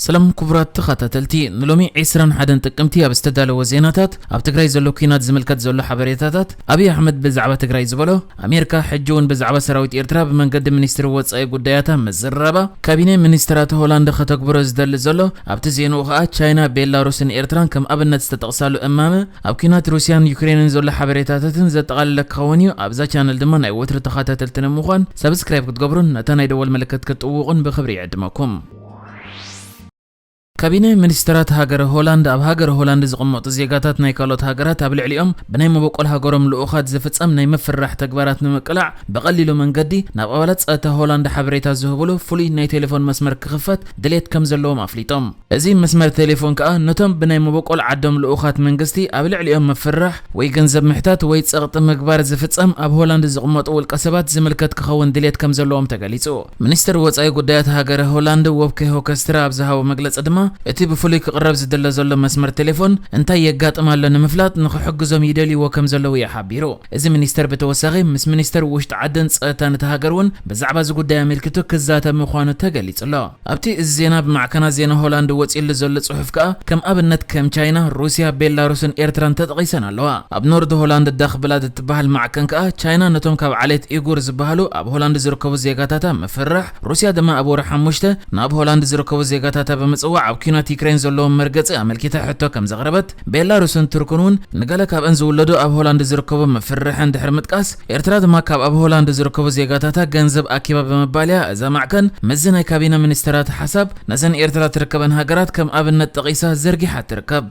ሰላም ክቡራት ተኸታተልቲ፣ ንሎሚ ዕስራን ሓደን ጥቅምቲ ኣብ ዝተዳለወ ዜናታት፣ ኣብ ትግራይ ዘሎ ኲናት ዝምልከት ዘሎ ሓበሬታታት፣ ኣብይ ኣሕመድ ብዛዕባ ትግራይ ዝበሎ፣ ኣሜሪካ ሕጂ እውን ብዛዕባ ሰራዊት ኤርትራ ብመንገዲ ሚኒስትሪ ወጻኢ ጉዳያታ ምዝራባ፣ ካቢነ ሚኒስትራት ሆላንድ ከተግብሮ ዝደሊ ዘሎ፣ ኣብቲ ዜንኡ ከኣ ቻይና፣ ቤላሩስን ኤርትራን ከም ኣብነት ዝተጠቕሳሉ እማመ፣ ኣብ ኲናት ሩስያን ዩክሬንን ዘሎ ሓበሬታታትን ዘጠቓለለ ክኸውን እዩ። ኣብዛ ቻነል ድማ ናይ ወትሪ ተኸታተልቲ ንምዃን ሰብስክራይብ ክትገብሩን ነታ ናይ ደወል ምልክት ክትጥውቑን ብኽብሪ ይዕድመኩም። ካቢነ ሚኒስትራት ሃገረ ሆላንድ ኣብ ሃገረ ሆላንድ ዝቕመጡ ዜጋታት ናይ ካልኦት ሃገራት ኣብ ልዕሊኦም ብናይ መበቆል ሃገሮም ልኡኻት ዝፍጸም ናይ ምፍርራሕ ተግባራት ንምቅላዕ ብቐሊሉ መንገዲ ናብ ኣባላት ጸጥታ ሆላንድ ሓበሬታ ዝህብሉ ፍሉይ ናይ ቴሌፎን መስመር ክኽፈት ድሌት ከም ዘለዎም ኣፍሊጦም። እዚ መስመር ቴሌፎን ከኣ ነቶም ብናይ መበቆል ዓዶም ልኡኻት መንግስቲ ኣብ ልዕሊኦም ምፍርራሕ ወይ ገንዘብ ምሕታት ወይ ጸቕጢ ምግባር ዝፍጸም ኣብ ሆላንድ ዝቕመጡ ውልቀ ሰባት ዝምልከት ክኸውን ድሌት ከም ዘለዎም ተገሊጹ። ሚኒስትር ወጻኢ ጉዳያት ሃገረ ሆላንድ ዎብኬ ሆከስትራ ኣብ ዝሃቦ መግለጺ ድማ፣ እቲ ብፍሉይ ክቕረብ ዝድለ ዘሎ መስመር ቴሌፎን እንታይ የጋጥም ኣሎ ንምፍላጥ ንኽሕግዞም ይደልይዎ ከም ዘለዉ እዩ ሓቢሩ። እዚ ሚኒስተር ብተወሳኺ ምስ ሚኒስተር ውሽጢ ዓድን ጸጥታን እታ ሃገር እውን ብዛዕባ እዚ ጉዳይ ኣመልኪቱ ክዛተብ ምዃኑ ተገሊጹ ኣሎ። ኣብቲ እዚ ዜና ብማዕከናት ዜና ሆላንድ ወጺሉ ዘሎ ጽሑፍ ከኣ ከም ኣብነት ከም ቻይና፣ ሩስያ፣ ቤላሩስን ኤርትራን ተጠቒሰን ኣለዋ። ኣብ ኖርድ ሆላንድ ዳኽብላድ እትበሃል ማዕከን ከኣ ቻይና ነቶም ካብ ዓሌት ኢጉር ዝበሃሉ ኣብ ሆላንድ ዝርከቡ ዜጋታታ ምፍርራሕ፣ ሩስያ ድማ ኣብ ወርሒ ሓሙሽተ ናብ ሆላንድ ዝርከቡ ዜጋታታ ብምጽዋዕ ኣብ ኲናት ዩክሬን ዘለዎም መርገጺ ኣመልኪታ ሕቶ ከም ዘቕረበት፣ ቤላሩስን ቱርክን እውን ንገለ ካብአን ዝውለዱ ኣብ ሆላንድ ዝርከቡ ምፍርርሐን ድሕሪ ምጥቃስ፣ ኤርትራ ድማ ካብ ኣብ ሆላንድ ዝርከቡ ዜጋታታ ገንዘብ ኣኪባ ብምባል እያ እዛ ማዕከን ምስዚ ናይ ካቢነ ሚኒስተራት ሓሳብ ነዘን ኤርትራ ትርከበን ሃገራት ከም ኣብነት ጠቒሳ ዘርጊሓ ትርከብ።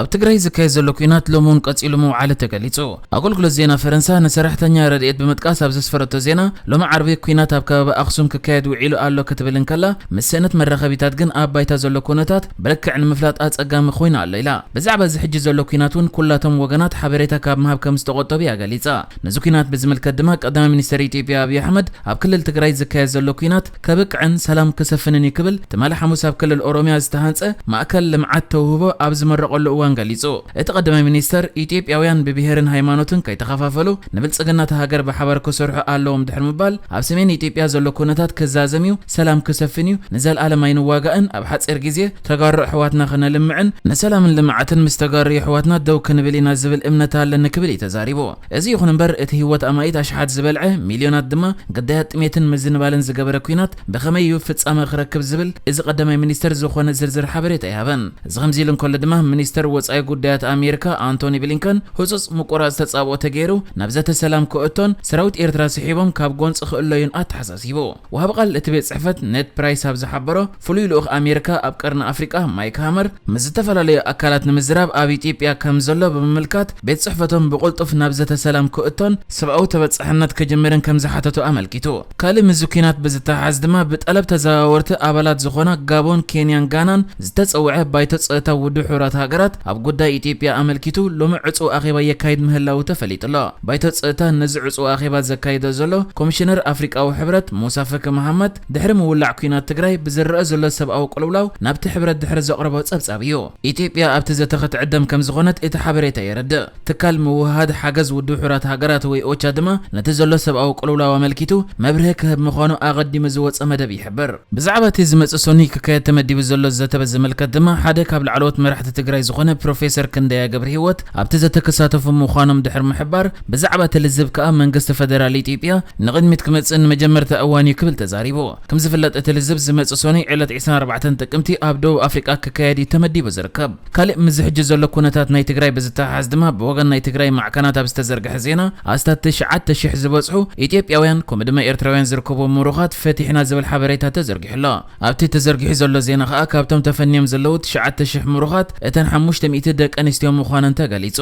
ኣብ ትግራይ ዝካየድ ዘሎ ኲናት ሎሚ እውን ቀጺሉ ምውዓሉ ተገሊጹ። ኣገልግሎት ዜና ፈረንሳ ንሰራሕተኛ ረድኤት ብምጥቃስ ኣብ ዘስፈረቶ ዜና፣ ሎሚ ዓርቢ ኲናት ኣብ ከባቢ ኣኽሱም ክካየድ ውዒሉ ኣሎ ክትብል እንከላ፣ ምስ ስእነት መራኸቢታት ግን ኣብ ባይታ ዘሎ ኩነታት ብልክዕ ንምፍላጥ ኣጸጋሚ ኮይኑ ኣሎ ኢላ። ብዛዕባ እዚ ሕጂ ዘሎ ኲናት እውን ኩላቶም ወገናት ሓበሬታ ካብ ምሃብ ከም ዝተቖጠቡ እያ ገሊጻ። ነዚ ኲናት ብዝምልከት ድማ ቀዳማይ ሚኒስትር ኢትዮጵያ ኣብይ ኣሕመድ ኣብ ክልል ትግራይ ዝካየድ ዘሎ ኲናት ከብቅዕን ሰላም ክሰፍንን እዩ ክብል ትማሊ ሓሙስ ኣብ ክልል ኦሮሚያ ዝተሃንጸ ማእከል ልምዓት ተውህቦ ኣብ ዝመረቐሉ እዋን ገሊጹ። እቲ ቀዳማይ ሚኒስተር፣ ኢትዮጵያውያን ብብሄርን ሃይማኖትን ከይተኸፋፈሉ ንብልጽግና እታ ሃገር ብሓባር ክሰርሑ ኣለዎም ድሕሪ ምባል፣ ኣብ ሰሜን ኢትዮጵያ ዘሎ ኩነታት ክዛዘም እዩ፣ ሰላም ክሰፍን እዩ፣ ንዘለኣለም ኣይንዋጋእን፣ ኣብ ሓጺር ግዜ ተጋሩ ኣሕዋትና ክነልምዕን ንሰላምን ልምዓትን ምስ ተጋሩ ኣሕዋትና ደው ክንብል ኢና ዝብል እምነት ኣለኒ ክብል እዩ ተዛሪቡ። እዚ ይኹን እምበር፣ እቲ ህይወት ኣማኢት ኣሽሓት ዝበልዐ፣ ሚልዮናት ድማ ግዳያት ጥሜትን ምዝንባልን ዝገበረ ኲናት ብኸመይ እዩ ፍጻመ ክረክብ ዝብል እዚ ቀዳማይ ሚኒስተር ዝኾነ ዝርዝር ሓበሬታ ኣይሃበን። እዚ ከምዚ ኢሉ እንከሎ ድማ፣ ሚኒስተር ወጻኢ ጉዳያት ኣሜሪካ ኣንቶኒ ብሊንከን ህጹጽ ምቁራጽ ተጻብኦ ተገይሩ ናብ ዘተ ሰላም ክእቶን ሰራዊት ኤርትራ ስሒቦም ካብ ጎንጺ ክእለዩን ኣተሓሳሲቡ። ወሃቢ ቃል እቲ ቤት ጽሕፈት ኔድ ፕራይስ ኣብ ዝሓበሮ፣ ፍሉይ ልኡኽ ኣሜሪካ ኣብ ቀርኒ ኣፍሪቃ ማይክ ሃመር ምስ ዝተፈላለዩ ኣካላት ንምዝራብ ኣብ ኢትዮጵያ ከም ዘሎ ብምምልካት፣ ቤት ጽሕፈቶም ብቕልጡፍ ናብ ዘተ ሰላም ክእቶን ሰብኣዊ ተበጻሕነት ክጅምርን ከም ዝሓተቱ ኣመልኪቱ። ካልእ ምስዚ ኲናት ብዝተሓሓዝ ድማ ብጠለብ ተዘዋወርቲ ኣባላት ዝኾና ጋቦን፣ ኬንያን ጋናን ዝተጸውዐ ባይቶ ጸጥታ ውድብ ሕቡራት ሃገራት ኣብ ጉዳይ ኢትዮጵያ ኣመልኪቱ ሎሚ ዕጹው ኣኼባ የካይድ ምህላዉ ተፈሊጡ ኣሎ። ባይቶ ጸጥታ ነዚ ዕጹው ኣኼባ ዘካይዶ ዘሎ ኮሚሽነር ኣፍሪቃዊ ሕብረት ሙሳ ፈኪ መሃመት ድሕሪ ምውላዕ ኲናት ትግራይ ብዝረአ ዘሎ ሰብኣዊ ቅልውላው ናብቲ ሕብረት ድሕሪ ዘቕረቦ ጸብጻብ እዩ። ኢትዮጵያ ኣብቲ ዘተ ክትዕደም ከም ዝኾነት እቲ ሓበሬታ የረድእ። ትካል ምውህሃድ ሓገዝ ውድብ ሕቡራት ሃገራት ወይ ኦቻ ድማ ነቲ ዘሎ ሰብኣዊ ቅልውላው ኣመልኪቱ መብርሂ ክህብ ምዃኑ ኣቐዲሙ ዝወጸ መደብ ይሕብር። ብዛዕባ እቲ ዝመጽእ ሰኑይ ክካየድ ተመዲቡ ዘሎ ዘተ ዝምልከት ድማ ሓደ ካብ ላዕለዎት መራሕቲ ትግራይ ዝኾነ ፕሮፌሰር ክንደያ ገብረሂወት ኣብቲ ዘተ ክሳተፉ ምዃኖም ድሕሪ ምሕባር፣ ብዛዕባ እቲ ልዝብ ከኣ መንግስቲ ፈደራል ኢትዮጵያ ንቕድሚት ክመጽእ ንመጀመርታ እዋን እዩ ክብል ተዛሪቡ። ከም ዝፍለጥ እቲ ልዝብ ዝመጽእ ሰኑይ ዕለት ዕስራን ኣርባዕተን ጥቅምቲ ኣብ ደቡብ ኣፍሪቃ ክካየድ እዩ ተመዲቡ ዝርከብ። ካልእ ምስዚ ሕጂ ዘሎ ኩነታት ናይ ትግራይ ብዝተሓሓዝ ድማ ብወገን ናይ ትግራይ ማዕከናት ኣብ ዝተዘርግሐ ዜና ኣስታት ትሽዓተ ሽሕ ዝበጽሑ ኢትዮጵያውያን ከምኡ ድማ ኤርትራውያን ዝርከብዎም ምሩኻት ፈቲሕና ዝብል ሓበሬታ ተዘርጊሑ ኣሎ። ኣብቲ ተዘርጊሑ ዘሎ ዜና ከኣ ካብቶም ተፈንዮም ዘለዉ ትሽዓተ ሽሕ ምሩኻት እተን ሓሙሽተ ሚእቲ ደቂ ኣንስትዮ ምዃነን ተገሊጹ።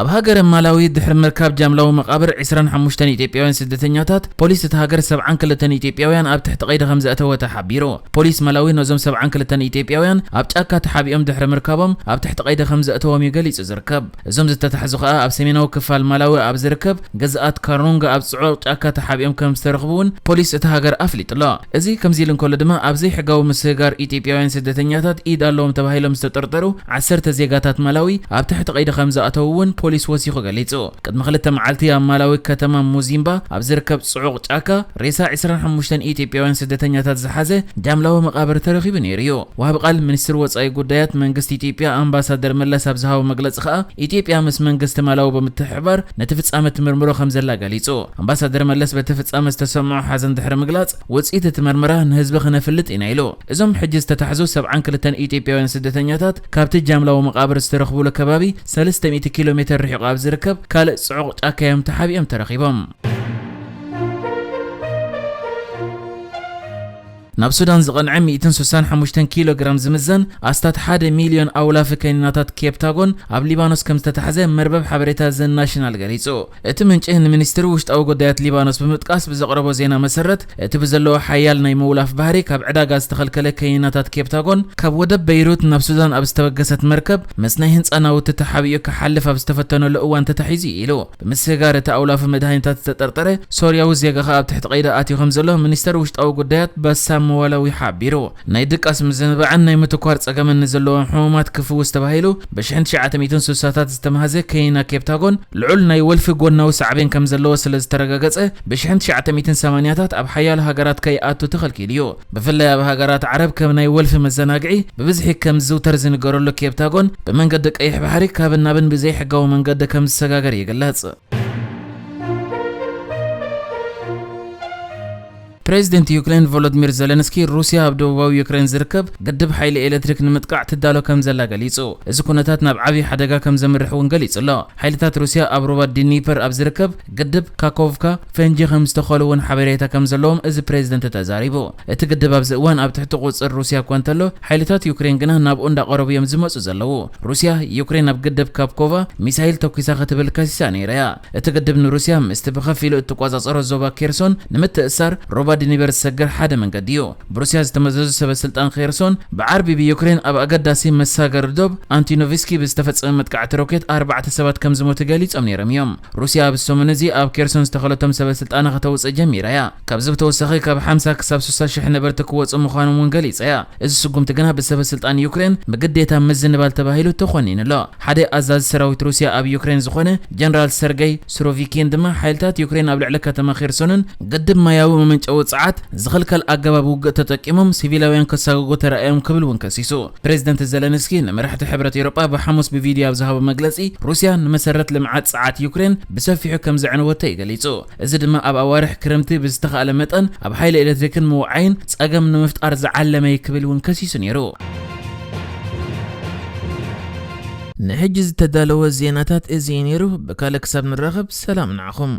ኣብ ሃገረ ማላዊ ድሕሪ ምርካብ ጃምላዊ መቓብር ዕስራን ሓሙሽተን ኢትዮጵያውያን ስደተኛታት፣ ፖሊስ እታ ሃገር ሰብዓን ክልተን ኢትዮጵያውያን ኣብ ትሕቲ ቀይዲ ከም ዘእተወ ተሓቢሩ። ፖሊስ ማላዊ ነዞም ሰብዓን ክልተን ኢትዮጵያውያን ኣብ ጫካ ተሓቢኦም ድሕሪ ምርካቦም ኣብ ትሕቲ ቀይዲ ከም ዘእተዎም እዩ ገሊጹ ዝርከብ። እዞም ዝተታሕዙ ከኣ ኣብ ሰሜናዊ ክፋል ማላዊ ኣብ ዝርከብ ግዝኣት ካሩንጋ ኣብ ጽዑቕ ጫካ ተሓቢኦም ከም ዝተረኽቡ እውን ፖሊስ እታ ሃገር ኣፍሊጡ ኣሎ። እዚ ከምዚ ኢሉ እንከሎ ድማ ኣብ ዘይሕጋዊ ምስግጋር ኢትዮጵያውያን ስደተኛታት ኢድ ኣለዎም ተባሂሎም ዝተጠርጠሩ ዓሰርተ ዜጋታት ማላዊ ኣብ ትሕቲ ቀይዲ ከም ዝኣተዉ እውን ፖሊስ ወሲኹ ገሊጹ። ቅድሚ ክልተ መዓልቲ ኣብ ማላዊ ከተማ ሙዚምባ ኣብ ዝርከብ ጽዑቕ ጫካ ሬሳ ዕስራን ሓሙሽተን ኢትዮጵያውያን ስደተኛታት ዝሓዘ ጃምላዊ መቓብር ተረኺቡ ነይሩ እዩ። ወሃቢ ቃል ሚኒስትር ወጻኢ ጉዳያት መንግስቲ ኢትዮጵያ ኣምባሳደር መለስ ኣብ ዝሃቦ መግለጺ ከኣ ኢትዮጵያ ምስ መንግስቲ ማላዊ ብምትሕብባር ነቲ ፍጻመ ትምርምሮ ከም ዘላ ገሊጹ። ኣምባሳደር መለስ በቲ ፍጻመ ዝተሰምዖ ሓዘን ድሕሪ ምግላጽ ውጽኢት እቲ መርመራ ንህዝቢ ክነፍልጥ ኢና ኢሉ። እዞም ሕጂ ዝተታሕዙ ሰብዓን ክልተን ኢትዮጵያውያን ስደተኛታት ካብቲ ጃምላዊ መቓብር ዝተረኽቡሉ ከባቢ ሰለስተ ሚእቲ ኪሎ ሜትር ርሒቑ ኣብ ዝርከብ ካልእ ጽዑቕ ጫካ እዮም ተሓቢኦም ተረኺቦም። ናብ ሱዳን ዝቐንዐ ሚእትን ስሳን ሓሙሽተን ኪሎ ግራም ዝምዘን ኣስታት ሓደ ሚልዮን ኣውላፊ ከኒናታት ኬፕታጎን ኣብ ሊባኖስ ከም ዝተታሕዘ መርበብ ሓበሬታ ዘ ናሽናል ገሊጹ። እቲ ምንጪ ንሚኒስትሪ ውሽጣዊ ጉዳያት ሊባኖስ ብምጥቃስ ብዘቕረቦ ዜና መሰረት፣ እቲ ብዘለዎ ሓያል ናይ ምውላፍ ባህሪ ካብ ዕዳጋ ዝተኸልከለ ከኒናታት ኬፕታጎን ካብ ወደብ በይሩት ናብ ሱዳን ኣብ ዝተበገሰት መርከብ ምስ ናይ ህንጻ ናውቲ ተሓቢኡ ክሓልፍ ኣብ ዝተፈተነሉ እዋን ተታሒዙ ኢሉ። ብምስጋር እቲ ኣውላፊ መድሃኒታት ዝተጠርጠረ ሶርያዊ ዜጋ ከኣ ኣብ ትሕቲ ቀይዲ ኣትዩ ከም ዘሎ ሚኒስተር ውሽጣዊ ጉዳያት በሳም መዋላዊ ሓቢሩ። ናይ ድቃስ ምዝንባዕን ናይ ምትኳር ጸገምን ንዘለዎም ሕሙማት ክፍውስ ተባሂሉ ብሽሕን ትሽዓተ ሚእትን ስሳታት ዝተማህዘ ከይና ኬፕታጎን ልዑል ናይ ወልፊ ጎናዊ ሳዕቤን ከም ዘለዎ ስለ ዝተረጋገጸ ብሽሕን ትሽዓተ ሚእትን ሰማንያታት ኣብ ሓያሎ ሃገራት ከይኣቱ ተኸልኪሉ እዩ። ብፍላይ ኣብ ሃገራት ዓረብ ከም ናይ ወልፊ መዘናግዒ ብብዝሒ ከም ዝዝውተር ዝንገረሉ ኬፕታጎን ብመንገዲ ቀይሕ ባሕሪ ካብን ናብን ብዘይሕጋዊ መንገዲ ከም ዝሰጋገር ይግለጽ። ፕሬዚደንት ዩክሬን ቮሎዲሚር ዜለንስኪ ሩስያ ኣብ ደቡባዊ ዩክሬን ዝርከብ ግድብ ሓይሊ ኤሌክትሪክ ንምጥቃዕ ትዳሎ ከም ዘላ ገሊጹ። እዚ ኩነታት ናብ ዓብዪ ሓደጋ ከም ዘምርሕ እውን ገሊጹ ኣሎ። ሓይልታት ሩስያ ኣብ ሩባ ዲኒፐር ኣብ ዝርከብ ግድብ ካኮቭካ ፈንጂ ከም ዝተኸሉ እውን ሓበሬታ ከም ዘለዎም እዚ ፕሬዚደንት ተዛሪቡ። እቲ ግድብ ኣብዚ እዋን ኣብ ትሕቲ ቁጽር ሩስያ እኳ እንተሎ፣ ሓይልታት ዩክሬን ግና ናብኡ እንዳቐረቡ እዮም ዝመጹ ዘለዉ። ሩስያ፣ ዩክሬን ኣብ ግድብ ካኮቭካ ሚሳይል ተኲሳ ክትብል ከሲሳ ነይራ እያ። እቲ ግድብ ንሩስያ ምስቲ ብኸፊሉ እትቆጻጸሮ ዞባ ኬርሶን ንምትእሳር ሩባ ዲኒፐር ዝሰግር ሓደ መንገዲ እዩ። ብሩስያ ዝተመዘዙ ሰበ ስልጣን ኬርሶን ብዓርቢ ብዩክሬን ኣብ ኣገዳሲ መሳገሪ ዶብ ኣንቲኖቭስኪ ብዝተፈጸመ መጥቃዕቲ ሮኬት ኣርባዕተ ሰባት ከም ዝሞቱ ገሊጾም ነይሮም እዮም። ሩስያ ኣብዚ ሰሙን እዚ ኣብ ኬርሶን ዝተኸለቶም ሰበ ስልጣና ከተውጽእ ጀሚራ እያ። ካብዚ ብተወሳኺ ካብ ሓምሳ ክሳብ ስሳ ሽሕ ነበርቲ ክወጹ ምዃኖም እውን ገሊጻ እያ። እዚ ስጉምቲ ግና ብሰበ ስልጣን ዩክሬን ብግዴታ ምዝንባል ተባሂሉ ተኾኒኑ ኣሎ። ሓደ ኣዛዚ ሰራዊት ሩስያ ኣብ ዩክሬን ዝኾነ ጀነራል ሰርገይ ሱሮቪኪን ድማ ሓይልታት ዩክሬን ኣብ ልዕሊ ከተማ ኬርሶንን ግድብ ማያዊ መመንጨዊ ጸዓት ዝኽልከል ኣገባብ ውግእ ተጠቂሞም ሲቪላውያን ከሳግጉ ተራእዮም ክብል እውን ከሲሱ። ፕሬዚደንት ዘለንስኪ ንመራሕቲ ሕብረት ኤውሮጳ ብሓሙስ ብቪድዮ ኣብ ዝሃቦ መግለጺ ሩስያ ንመሰረት ልምዓት ጸዓት ዩክሬን ብሰፊሑ ከም ዘዕነወቶ እዩ ገሊጹ። እዚ ድማ ኣብ ኣዋርሕ ክረምቲ ብዝተኻእለ መጠን ኣብ ሓይሊ ኤሌክትሪክን ምውዓይን ጸገም ንምፍጣር ዝዓለመ እዩ ክብል እውን ከሲሱ ነይሩ። ንሕጂ ዝተዳለወ ዜናታት እዚ እዩ ነይሩ። ብካልእ ክሳብ ንራኸብ ሰላም ንዓኹም።